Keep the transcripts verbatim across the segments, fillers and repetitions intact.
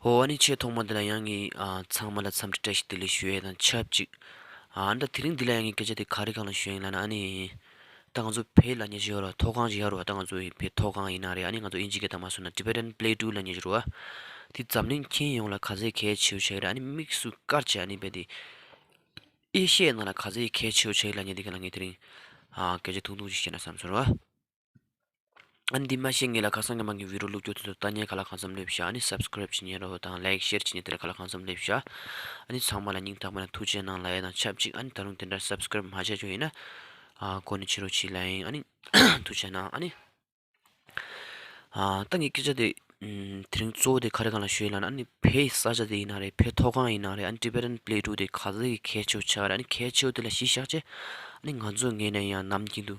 ཧོ། ཨ་ནི་ཆེས་ཐོག་མ་འདི་ལ་ཡང་ངས་ཨ་ཚང་མ་ལ་འཚམས་འདྲི་བཀྲ་ཤིས་བདེ་ལེགས་ཞུ་ཡས་དང་ཆབས་ཅིག་ཨ་ད་དེ་རིང་འདི་ལ་ཡང་ངས་སྐད་ཆ་དེ་ག་རེ་སྒང་ལ་ཞུ་ཡིན་ལབ་ན། ཨ་ནི་ད་ང་ཚོ་བོད་ལབ་མཁན་ཅིག་ཡོད་རེད། མཐོ་སྒང་ཅིག་ཡོད་རེད། ད་ང་ཚོ་བོད་མཐོ་སྒང་ཡིན་ན་རེད། ཨ་ནི་ང་ཚོ་དབྱིན་ཇི་སྐད་དང་མ་སོང་ན་Tibetan Plateau ལབ་མཁན་ཅིག་རེད་བ། དེ་འཛམ་གླིང་ཁྱོན་ཡོངས་ལ་ག་ཚད་གལ་ཆེ་བོ་ཆགས་ཀྱི་རེད། ཨ་ནི་དམིགས་སུ་བཀར་བྱས་ཨ་ནི་བོད་དེ་ཨེ་ཤི་ཡའི་ནང་ལ་ག་ཚད་གལ་ཆེ་བོ་ཆགས་ཀྱི་ལབ་མཁན་དེ་ག་ལ་ངས་དེ་རིང་ཨ་སྐད་ཆ་ཐུང་ཐུང་ཅིག་བཤད་ན་བསམ་སོང་རེད་བ། ཨ་ནི་འདི་མ་ཤེས་ངེས་ལ་ཁ་སང་ཉི་མ་ངའི་བི་ཌིའོ་བླུགས་རྒྱུ་དེ་ཚོ་ལྟ་མཁན་ག་ལ་གང་འཚམ་སླེབས་ཤག་ཨ་ནི་སབ་སི་ཀ་རེབ་བྱེད་མཁན་རོགས་དང་ལའིག་ཤེར་བྱེད་མཁན་དེ་ལ་ག་ལ་གང་འཚམ་སླེབས་ཤག་ཨ་ནི་ཚང་མ་ལ་སྙིང་ཐག་པ་ནས་ཐུགས་རྗེ་གནང་ལབ་ཡས་དང་ཆབས་ཅིག་ཨ་ནི་ད་རུང་དེ་འདྲ་སབ་སི་ཀ་རེབ་མ་བྱས་ཆོག་ཡིན་ན་ཨ་གོ་ནས་ཕྱི་རོགས་བྱེད་ལབ་ཡིན། ཨ་ནི་ཐུགས་རྗེ་གནང་། ཨ་ནི་ཨ་ད་ངས་སྐད་ཆ་དེ་ཨམ་དེ་རིང་གཙོ་བོ་དེ་ག་རེ་གང་ལ་ཞུ་ཡས་ལབ་ན། ཨ་ནི་བོད་ས་ཆ་དེ་ཡིན་ན་རེད། བོད་མཐོ་སྒང་ཡིན་ན་རེད། ཨ་ནི་Tibetan Plateau དེ་ག་ཚད་ཀྱི་གལ་ཆེ་བོ་ཆགས་རེད། ཨ་ནི་གལ་ཆེ་བོ་དེ་ལ་གཞི་བཞག་བྱས་ཨ་ནི་ང་ཚོ་ངོས་ནས་ཡང་ནམ་རྒྱུན་དུ་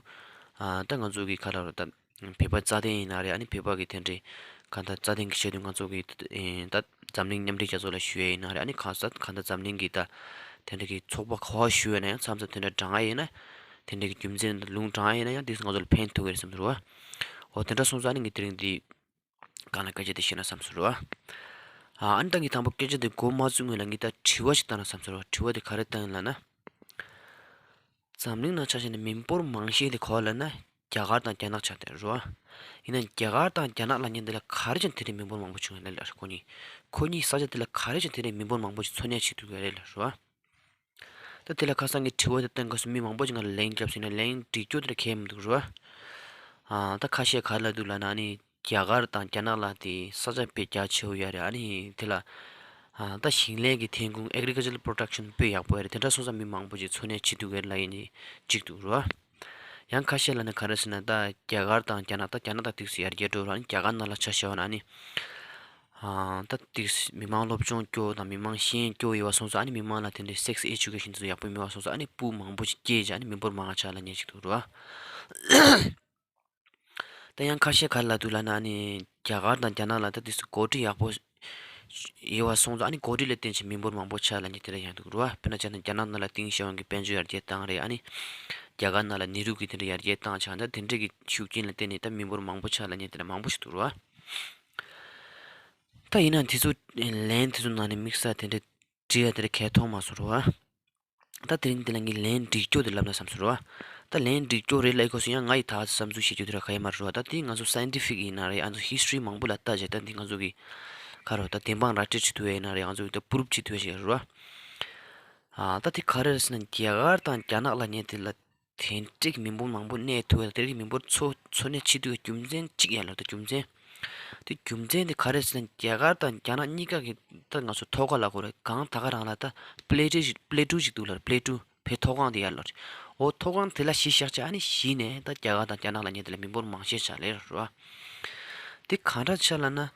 ཨ་ད་ང་ཚོ་གི་ག་ལ་རོ་ད་བོད་པ་རྩ་དོན་ཡིན་ན་རེད། ཨ་ནི་བོད་པ་གི་དེ་འདྲའི་གང་ལྟར་རྩ་དོན་གྱི་ཆེད་དུ་ང་ཚོ་གི་ཨེ་ད་འཛམ་གླིང་མཉམ་འབྲེལ་རྒྱལ་ཚོགས་ལ་ཞུ་ཡས་ཡིན་ན་རེད། ཨ་ནི་གང་ཟག་གང་ལྟར་འཛམ་གླིང་གི་ད་དེ་འདྲ་གི་ཚོགས་པ་ག་པར་ཞུ་ཡས་ན་ཡང་མཚམས་མཚམས་དེ་འདྲ་དྲང་ཡས་ཡིན་ན་དེ་འདྲ་གི་རྒྱུ་མཚན་དང་ལུང་དྲང་ཡས་ཡིན་ན་ཡང་དེ་ང་ཚོ་ལ་ཕན་ཐོགས་ཀྱི་རེད་བསམ་འདུག་རེད་བ། འོ་དེ་འདྲ་སོང་ཙང་ཨ་ནི་ངས་དེ་རིང་འདི་གང་ལ་སྐད་ཆ་དེ་བཤད་ན་བསམ་སོང་རེད་བ། ཨ་ཨ་ནི་ད་ངས་དང་པོ་སྐད་ཆ་དེ་འགོ་མ་བཙུགས་སྔོན་ལ་ངས་ད་དྲི་བ་ཞིག་བཏང་ན་བསམ་སོང་རེད་བ། དྲི་བ་དེ་ག་རེ་བཏང་ཡིན་ལབ་ན། འཛམ་གླིང་ནང་ཆ་བཞག་ན་མི་འབོར་མང་ཤོས་དེ་ག་པར་ལབ་ན་རྒྱ་གར་དང་རྒྱ་ནག་ཆགས་བསྡད་རེད་བ། ཡིན་ན་རྒྱ་གར་དང་རྒྱ་ནག་ལབ་མཁན་དེ་ལ་ག་རེ་བྱས་ནས་དེ་འདྲའི་མི་འབོར་མང་པོ་བྱུང་ཡོད་ན་ལབ་ཁོ་གཉིས། ཁོ་གཉིས་ས་ཆ་དེ་ལ་ག་རེ་བྱས་ནས་དེ་འདྲའི་མི་འབོར་མང་པོ་ཞིག་འཚོ་གནས་བྱེད་ཐུབ་ཀྱི་རེད་ལབ་རེད་བ། ད་དེ་ལ་ཁ་སང་གི་དྲི་བ་དེ་བཏོན་སྐབས་སུ་མི་མང་པོ་ཞིག་ང་ལ་ལན་བརྒྱབ་སོང་ན་ལན་འགྲིག་རྒྱུ་དེ་འདྲ་གང་ཡང་མི་འདུག་རེད་བ། ཨ་ད་ཁ་ཤས་ག་རེ་ལབ་འདུག་ལབ་ན་ཨ་ནི། རྒྱ་གར་དང་རྒྱ་ནག་ལ་དེ་ས་ཆ་དཔེ་རྒྱ་ཆེ་བོ་ཡོད་རེད། ཨ་ནི་དེ་ལ་ཨ་ད་ཞིང་ལས་ཀྱི་ཐོན་ཁུངས་agricultural production དཔེ་ཡག་པོ་ཡོད་རེད། དེ་འདྲ་སོང་ཙང་མི་མང་པོ་ཅིག་འཚོ་གནས་བྱེད་ཐུབ་ཀྱི་རེད་ལབ་ཡས་ནི་གཅིག་འདུག་རེད་བ། ཡང་ཁ་ཤས་ལབ་ན་ག་རེ་ཟེར་ན་ད་རྒྱ་གར་དང་རྒྱ་ནག་ད་རྒྱ་ནག་ད་ཏོག་ཙམ་ཡར་རྒྱས་འགྲོ་རེད། ཨ་ནི་རྒྱ་གར་ནང་ལ་ཆ་བཞག་པ་ན་ཨ་ནི་ཨ་ད་ཏོག་ཙམ་མི་མང་སློབ་སྦྱོང་སྐྱོ་དང་མི་མང་ཤེས་ཡོན་སྐྱོ་ཡོད་པ་སོང་ཙང་ཨ་ནི་མི་མང་ལ་དེ་འདྲའི་sex education དེ་ཚོ་ཡག་པོ་མེད་པ་སོང་ཙང་ཨ་ནི་སྤུ་མང་པོ་ཅིག་སྐྱེས་བྱས་ཨ་ནི་མི་འབོར་མང་ང་ཆགས་ལབ་མཁན་ཅིག་འདུག་རེད་བ། ད་ཡང་ཁ་ཤས་ག་རེ་ལབ་འདུག་ལབ་ན་ཨ་ནི་རྒྱ་གར་དང་རྒྱ་ནག་ལ་ད་དུས་སུ་འགོ་ཁྲིད་ཡག་པོ་ཡོད་པ་སོང་ཙང་ཨ་ནི་འགོ་ཁྲིད་ལ་བརྟེན་བྱས་མི་འབོར་མང་པོ་ཆགས་ལབ་མཁན་དེ་འདྲ་ཡང་འདུག་རེད་བ། དཔེར་ན་བྱས་ན་རྒྱ་ནག་ནང་ལ་ཏིང་ཞའོ་ཕིང་གིས་དཔལ་འབྱོར་ཡར་རྒྱས་བཏང་རེད། ཨ་ནི་རྒྱ་གར་ནང་ལ་ནེ་རུ་གིས་དེ་འདྲ་ཡར་རྒྱས་བཏང་ཆགས། ད་དེ་འདྲ་གི་ཤུགས་རྐྱེན་ལ་བརྟེན་ནས་ད་མི་འབོར་མང་པོ་ཆགས་ལབ་མཁན་དེ་འདྲ་མང་པོ་ཞིག་འདུག་རེད་བ། ད་ཡིན་ན་དེ་ཚོ་ལན་དེ་ཚོ་ནང་ནས་དམིགས་བསལ་དེ་འདྲ་འབྲི་ཡ་དེ་འདྲ་གང་ཡང་མཐོང་མ་སོང་རེད་བ། ད་དེ་རིང་འདི་ལ་ངས་ལན་འབྲི་རྒྱུ་དེ་ལབ་ན་བསམ་སོང་རེད་བ། ད་ལན་འབྲི་རྒྱུ་རེད་ལབ་ཡས་སྐབས་སུ་ཡང་ང་ཡི་ད་བསམ་ཚུལ་བཤད་རྒྱུ་དེ་ར་གང་ཡང་མ་རེད་བ། ད་དེ་ང་ཚོ་scientific ཡིན་ན་རེད། ང་ཚོ་history མང་པོ་ལ་ལྟ་བྱས་ད་འདི་ང་ཚོ་གི་ག་རེ་ད་བདེན་དཔང་ར་སྤྲོད་བྱེད་ཐུབ་ཡ་ཡིན་ན་རེད། ང་ཚོ་གི་ད་པུ་རུབ་བྱེད་ཐུབ་ཡ་ཞིག་རེད་བ། ཨ་ད་དེ་ག་རེ་རེད་ཟེར་ན་རྒྱ་གར་དང་རྒྱ་ནག་ལབ་མཁན་དེ་ལ་དེ་འདྲའི་མི་འབོར་མང་པོ་གནས་ཐུབ་ཡ་དེ་འདྲའི་མི་འབོར་འཚོ་འཚོ་གནས་བྱེད་ཐུབ་ཡ་རྒྱུ་མཚན་གཅིག་ཡ་ལ་ད་རྒྱུ་མཚན། དེ་རྒྱུ་མཚན་དེ་ག་རེ་ཟེར་ན་རྒྱ་གར་དང་རྒྱ་ནག་གཉིས་ཀ་གི་ད་ང་ཚོ་ཐོག་ཁ་ལ་གོ་རེད། གང་ད་ག་རང་ལ་ད་པླེ་ཊུ་ཞིག་པླེ་ཊུ་ཞིག་འདུག་ལ་པླེ་ཊུ་བོད་མཐོ་སྒང་དེ་ཡར་ལ་རེད། འོ་མཐོ་སྒང་དེ་ལ་གཞི་བཞག་བྱས་ཨ་ནི་གཞི་ནས་ད་རྒྱ་གར་དང་རྒྱ་ནག་ལབ་མཁན་དེ་ལ་མི་འབོར་མང་ཤས་ཆགས་ལེ་རེད་བ། དེ་གང་འདྲ་ཆགས་ལབ་ན།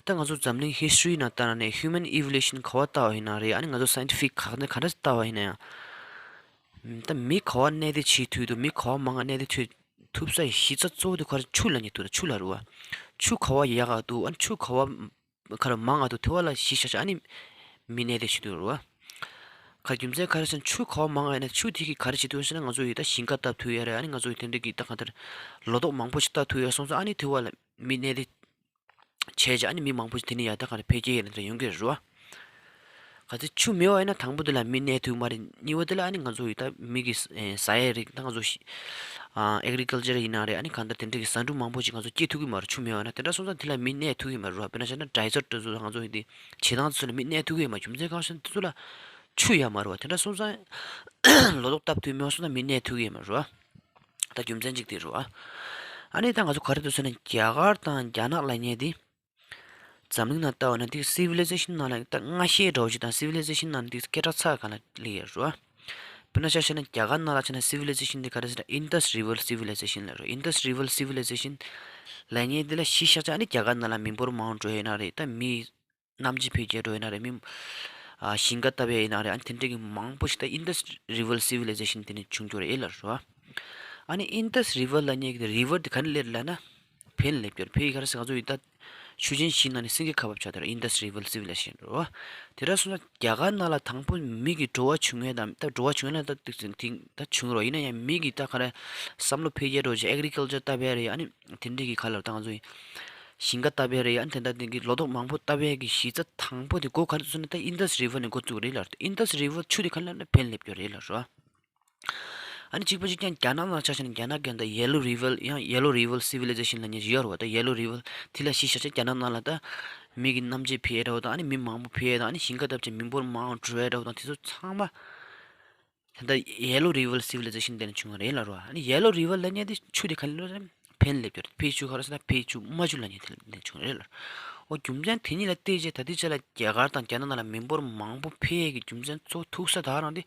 ད་ང་ཚོ་འཛམ་གླིང་history ནང་ལྟར་ནས་human evolution ག་པར་ལྟ་བ་ཡིན་ན་རེད། ཨ་ནི་ང་ཚོ་scientific ག་ནས་ག་འདྲ་ལྟ་བ་ཡིན་ན་ཡང་། ད་མི་ག་པར་གནས་སྡོད་བྱེད་ཐུབ་འདུག་མི་ག་པར་མང་ང་གནས་སྡོད་ཐུབ་ཐུབ་ས་ཡི་གཞི་རྩ་གཙོ་བོ་དེ་ག་རེ་ཆུ་ལབ་མཁན་འདུག་ད་ཆུ་ལ་རེད་བ། ཆུ་ག་པར་ཡག་ག་འདུག་ཨ་ནི་ཆུ་ག་པར་ག་རེ་མང་ང་འདུག་དེ་བ་ལ་གཞི་བཞག་བྱས་ཨ་ནི་མི་གནས་སྡོད་བྱེད་འདུག་རེད་བ། ག་རྒྱུ་མཚན་ག་རེ་ཟེར་ན་ཆུ་ག་པར་མང་ང་ཡོད་ན་ཆུ་དེ་གིས་ག་རེ་བྱེད་འདུག་ཟེར་ན་ང་ཚོ་ཡི་ད་ཞིང་ཁ་བཏབ་ཐུབ་ཡ་རེད། ཨ་ནི་ང་ཚོ་ཡི་དེ་འདྲ་གི་ད་གང་ལྟར་ལོ་ཏོག་མང་པོ་ཞིག་བཏབ་ཐུབ་ཡ་སོང་ཙང་ཨ་ནི་དེ་བ་ལ་མི་གནས་སྡོད་བྱས་ཀྱི་ཨ་ནི་མི་མང་པོ་ཞིག་དེ་ནས་ཡར་ད་ག་རེ་འཕེལ་རྒྱས་ཡོང་གི་རེད་བ། ག་ཚོད་ཆུ་མེད་པ་ཡིན་ན་དང་པོ་དེ་ལ་མི་གནས་ཐུབ་མ་རེད། གཉིས་པ་དེ་ལ་ཨ་ནི་ང་ཚོ་ཡི་ད་མི་གི་ཟ་ཡའི་རིགས་ད་ང་ཚོ་ཤི་ཨ་agriculture ཡིན་ན་རེད། ཨ་ནི་གང་ལྟར་དེ་འདྲ་གི་ཟ་འབྲུ་མང་པོ་ཞིག་ང་ཚོ་སྐྱེ་ཐུབ་ཀྱི་མ་རེད། ཆུ་མེད་པ་ཡིན་ན་དེ་འདྲ་སོང་ཙང་དེ་ལ་མི་གནས་ཐུབ་ཀྱི་མ་རེད་བ། དཔེར་ན་བྱས་ན་desert དེ་ཚོ་ང་ཚོ་ཡི་དེ་བྱེ་ཐང་དེ་ཚོ་ལ་མི་གནས་ཐུབ་ཀྱི་མ་རེད། རྒྱུ་མཚན་གང་ཞེ་ན་དེ་ཚོ་ལ་ཆུ་ཡོད་མ་རེད་བ། དེ་འདྲ་སོང་ཙང་ལོ་ཏོག་བཏབ་ཐུབ་མེད་པ་སོང་ཙང་མི་གནས་ཐུབ་ཀྱི་མ་རེད་བ། ད་རྒྱུ་མཚན་གཅིག་དེ་རེད་བ། ཨ་ནི་ད་ང་ཚོ་ག་རེ་འདུག་ཟེར་ན་རྒྱ་གར་དང་རྒྱ་ནག་ལབ་མཁན་དེ་འཛམ་གླིང་ནང་ལྟ་བ་ན་དེ་civilization ནང་ལ་ད་སྔ་ཤོས་འདྲ་བོ་ཞིག་དང་civilization ནང་དེ་སྐད་གྲགས་ཚ་གང་ལ་སླེབས་ཡོད་རེད་བ། དཔེར་ན་ཆ་བཞག་ན་རྒྱ་གར་ནང་ལ་ཆ་ན་civilization དེ་ག་རེ་ཟེར་ན་Indus River civilization ལབ་རེད། Indus River civilization ལབ་མཁན་དེ་ལ་གཞི་བཞག་ཅིག་ཨ་ནི་རྒྱ་གར་ནང་ལ་མི་འབོར་མང་འགྲོ་ཡོད་ན་རེད། ད་མི་གནམ་གྱི་འཕེལ་རྒྱས་འགྲོ་ཡིན་ན་རེད། མི་ཨ་ཞིང་ཁ་བཏབ་ཡས་ཡིན་ན་རེད། ཨ་ནི་དེ་འདྲ་གི་མང་པོ་ཞིག་ད་Indus River civilization དེ་ནས་བྱུང་རྒྱུ་རེད་ལབ་རེད་བ། ཨ་ནི་Indus River ལབ་མཁན་གྱི་river དེ་ག་ནས་སླེབས་ལབ་ན། བོད་ནས་སླེབས་རྒྱུ་རེད། བོད་ཡིག་ག་རེ་ཟེར་ང་ཚོ་ཡིན་ད་ཆུ་ཆེན་བཞི་ནང་ནས་སེང་གེ་ཁ་འབབ་ཆགས་དེ་རེད། Indus River civilization རེད་བ། དེ་འདྲ་སོང་ན་རྒྱ་གར་ནང་ལ་དང་པོ་མི་གི་འགྲོ་བ་བྱུང་ཡས་དང་ད་འགྲོ་བ་བྱུང་ཡས་ལ་ད་ཏིག་ཙམ་དེང་ད་བྱུང་རོགས་ཡིན་ན་ཡང་མི་གི་ད་ག་རེ་བསམ་བློ་འཕེལ་རྒྱས་འགྲོ་ཆེད་agriculture བཏབ་ཡས་རེད། ཨ་ནི་དེ་འདྲ་གི་ག་ལ་ད་ང་ཚོ་ཡིན། ཞིང་ཁ་བཏབ་ཡས་རེད། ཨ་ནི་དེ་འདྲ་དེ་གི་ལོ་ཏོག་མང་པོ་བཏབ་ཡས་ཀྱི་གཞི་རྩ་དང་པོ་དེ་སྒོ་ག་རེ་བཙུགས་ནས་ད་Indus River ནས་འགོ་བཙུགས་རེད་ལབ་རེད། Indus River ཆུ་དེ་ག་ལ་ན་ཕན་སླེབས་རྒྱུ་རེད་ལབ་རེད། ཨ་ནི་གཅིག་པ་གཅིག་ཀྱང་རྒྱ་ནག་ནང་ཆ་བཞག་ན་རྒྱ་ནག་གི་ད་Yellow River ཡང་Yellow River Civilization ལབ་མཁན་ཞིག་ཡོད་རེད་བ། ད་Yellow River དེ་ལ་གཞི་བཞག་བྱས་རྒྱ་ནག་ནང་ལ་ད་མི་གི་གནམ་རྒྱུད་འཕེལ་ཡས་འདྲ་བོ་དང་ཨ་ནི་མི་མང་པོ་འཕེལ་ཡས་དང་ཨ་ནི་ཞིང་ཁ་བཏབ་བྱས་མི་འབོར་མང་འགྲོ་ཡས་འདྲ་བོ་དང་དེ་ཚོ་ཚང་མ་ད་ལྟ་Yellow River Civilization དེ་ནས་བྱུང་བ་རེད་ལབ་རེད་བ། ཨ་ནི་Yellow River ལབ་མཁན་དེ་ཆུ་དེ་ག་ལ་ཕན་སླེབས་རྒྱུ་རེད། ཕའེ་ཆུ་ག་རེ་ཟེར་ན་ཕའེ་ཆུ་རྨ་ཆུ་ལབ་མཁན་དེ་ལ་དེ་བྱུང་རེད་ལབ། འོ་རྒྱུ་མཚན་དེ་གཉིས་ལ་བལྟས་རྗེས་ད་ལྟའི་ཆ་ལ་རྒྱ་གར་དང་རྒྱ་ནག་ནང་ལ་མི་འབོར་མང་པོ་འཕེལ་ཡས་ཀྱི་རྒྱུ་མཚན་གཙོ་བོ་ཐུག་ས་ད་རང་དེ་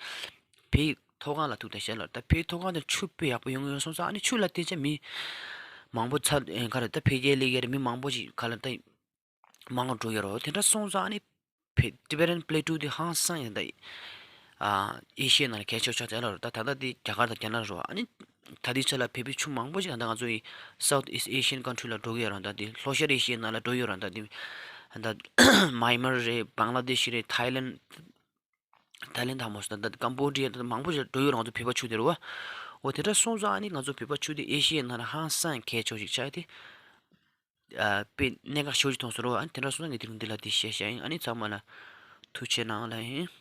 ཕའེ་མཐོ་སྒང་ལ་ཐུག་བསྡད་ཤག་ལབ། ད་ཕའེ་མཐོ་སྒང་དེ་ཆུ་དཔེ་ཡག་པོ་ཡོང་ཡོང་སོང་ཙང་ཨ་ནི་ཆུ་ལ་བལྟས་ཚེ་མི་མང་པོ་ཚ་ཨེ་ག་རེ་ད་འཕེལ་རྒྱས་སླེབས་ཡས་རེད། མི་མང་པོ་ཞིག་ག་ལ་ད་མང་པོ་འགྲོ་ཡོད་རེད། དེ་འདྲ་སོང་ཙང་ཨ་ནི་ཕའེ་Tibetan Plateau དེ་ཧང་སང་ཡང་ད་ཨ་ཨེ་ཤི་ཡའི་ནང་ལ་གལ་ཆེ་ཤོས་ཆགས་ཚར་ལབ་རེད། ད་ད་ལྟ་དེ་རྒྱ་གར་དང་རྒྱ་ནག་རེད་བ། ཨ་ནི་ད་ལྟའི་ཆ་ལ་བོད་པའི་ཆུ་མང་པོ་ཞིག་ད་ལྟ་ང་ཚོ་ཡི་South East Asian country ལ་འགྲོ་གི་ཡོད་རེད། ད་དེ་ལྷོ་ཤར་ཨེ་ཤི་ཡའི་ནང་ལ་འགྲོ་ཡོད་རེད། ད་དེ་ད་མཱ་ཡན་མར་རེད། བང་ལ་དེ་ཤི་རེད། ཐའི་ལེན། ཐའི་ལེན་དང་མོ་སི་ད་ད་ཀམ་བོ་ཌི་ཡ་ད་མང་པོ་ཞིག་འགྲོ་ཡོད་རེད། ང་ཚོ་བོད་པ་ཆུ་དེ་རེད་བ། འོ་དེ་འདྲ་སོང་ཙང་ཨ་ནི་ང་ཚོ་བོད་པ་ཆུ་དེ་ཨེ་ཤི་ཡའི་ནང་ལ་ཧང་སང་གལ་ཆེ་ཤོས་ཤིག་ཆགས་ཏེ་ཨ་དཔེ་གནད་འགག་ཤོས་ཤིག་མཐོང་སོང་རེད་བ། ཨ་ནི་དེ་འདྲ་སོང་ཙང་ངས་དེ་རིང་འདི་ལ་འདི་བཤད་བཞག་ཡིན། ཨ་ནི་ཚང་མ་ལ་ཐུགས་རྗེ་གནང་ལབ་ཡིན།